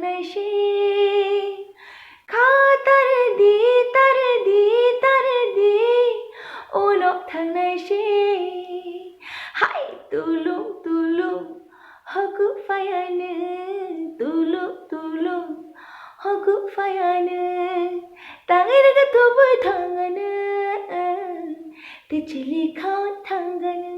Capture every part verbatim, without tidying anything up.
Nai se, kha tar di, tar di, tar di, ulo thangnai se. Hai tulung tulung, hoku phaiano, tulung tulung, hoku phaiano. Tangwi rwgwi tubui thangano, tei chili kha thangano.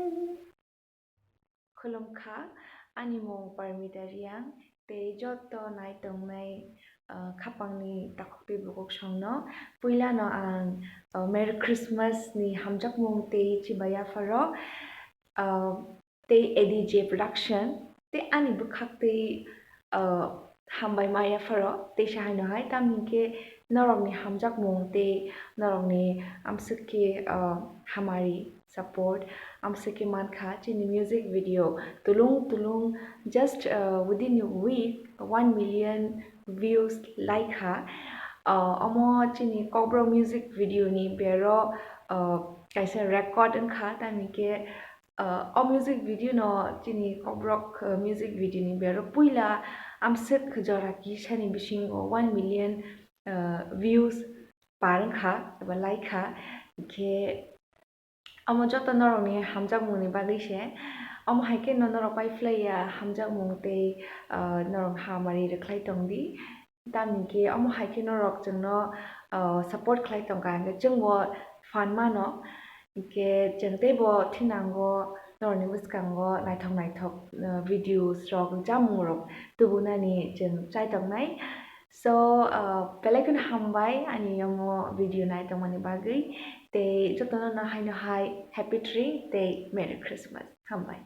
Khulumkha, ani mung Parmita Reang, tei joto nai tongnai, ah, khapangni takhuk tei bukhuk songno. Puilano ang, ah, Merry Christmas ni hamjakmung tei chibai yapharo, ah, tei A D J Production, tei ani bwkhak tei, ah, hambai ma yapharo, teisa haino hai, tamni hwnkhe norokni hamjakmung tei norokni amswk khe, ah, hamari support amswk khe mankha. Chini music video Tulung Tulung just, uh, within a week one million views laikha. Uh, omo chini Kokborok music video ni bero, uh, kaisa record wngkha, tamni khe, uh, o music video no chini Kokborok, uh, music video ni bero puila amswk jora kisani bisingo one million, uh, views par wngkha eba laikha. Hwnkhe omo joto norokni hamjakmungni bagwi se. Omo hai khe no norok pai phlai ya hamjakmung tei, ah, norok hamari rwkhlai tong di. Tamni khe omo hai khe norok chwngno, ah, support khlai tong kha, hwnkhe chwngbo phan mano. Hwnkhe chwng teibo thinango norokni bwskango naithok naithok, ah, videos rok, chamung rok tubunani chwng chai tongnai. So, uh, belai kheno hambai ani omo video nai tongmani bagwi. Tei jotono no haino hai Happy Tree tei Merry Christmas. Hambai.